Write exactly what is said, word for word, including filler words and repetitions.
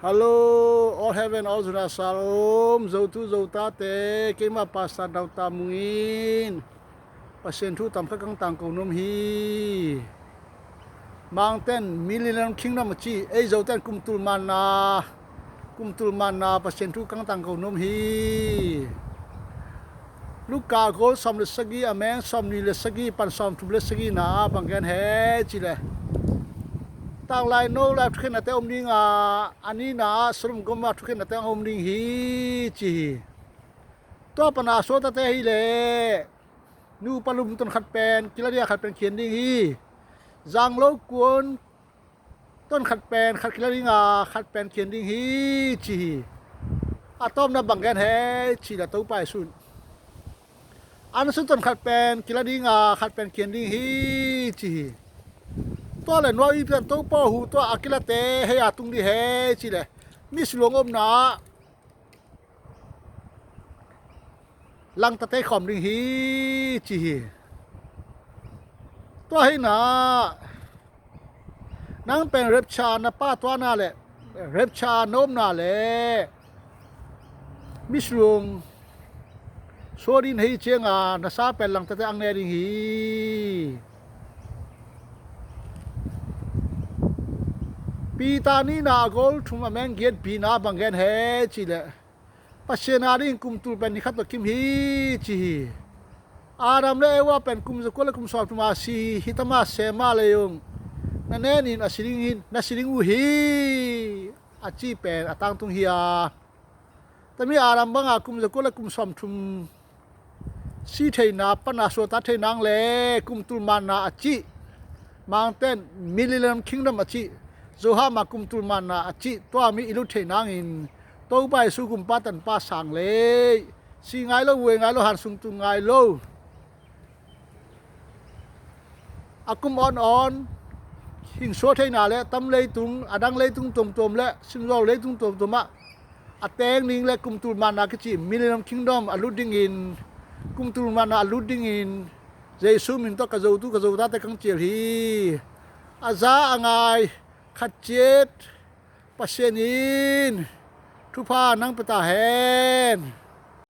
Hello, all heaven, all zuna salom, Zotu Zotate, keima Pastor Dauta Mung in Pasian thu tamkhat kang tangko nuam hi. Mangten Millennium Kingdom a ci, ei Zoten kumtul manna, kumtul manna Pasian thu kang tangko nuam hi. Luka gol sawm le sagi, a meng sawm ni le sagi pan sawm thum le sagi na ah bang gen he ci le, tanglai no lai thukhenna te om ding a, a nina ah Sodom Gomorrah thukhenna te ang om ding hi ci hi. Tua pana suatate hi le, nupa lum ton khat pen kila ding a, khat pen khian ding hi. Zanglo kuan ton khat pen khat kila ding a, khat pen khian ding hi ci hi. A tawpna bang gen he ci le, Topa Jesu in, an sun ton khat pen kila ding a, khat pen khian ding hi ci hi. Tua le nuai pen Topa hu tua a kilate hei a tung ding he ci le, misi luang omna langtate khawm ding hi ci hi. Tua hi na, nang pen rapture na pa tuana le, rapture na omna le, misi luang suadin hei cianga na sa pen langtate ang ne ding hi. Peter nina a gol thum a meng giat pina bang gen he ci le, Pasian a ding kumtul pen ni khat tawh kim hi ci hi. Adam le Eva pen kum zakua le kum sawm thum a si hi, tama sema le yung na nenin a si ding hin, na si ding uh hi a ci pen a tangtung hi a. Tami Adam banga kum zakua le kum sawm thum si theina pana suata thei nang le kumtul manna a ci, Mangten Millennium Kingdom a ci, Zohama kumtul manna a ci, tua mi i lut thei nangin Topa Jesu kumpa tanpa sang le, si ngai lo, vuai ngai lo, han sung tung ngai lo. A kum awn awn hing suak theina le tam leitung, a dang leitung tuamtuam le simzaw leitung tuamtuam ah a teng ning le kumtul manna kici Millennium Kingdom a lut dingin, kumtul manna a lut dingin Jesu min tawh ka Zotu ka Zotate kang cial hi. A za a ngai khat ciat Pasian in thupha nang pia ta hen.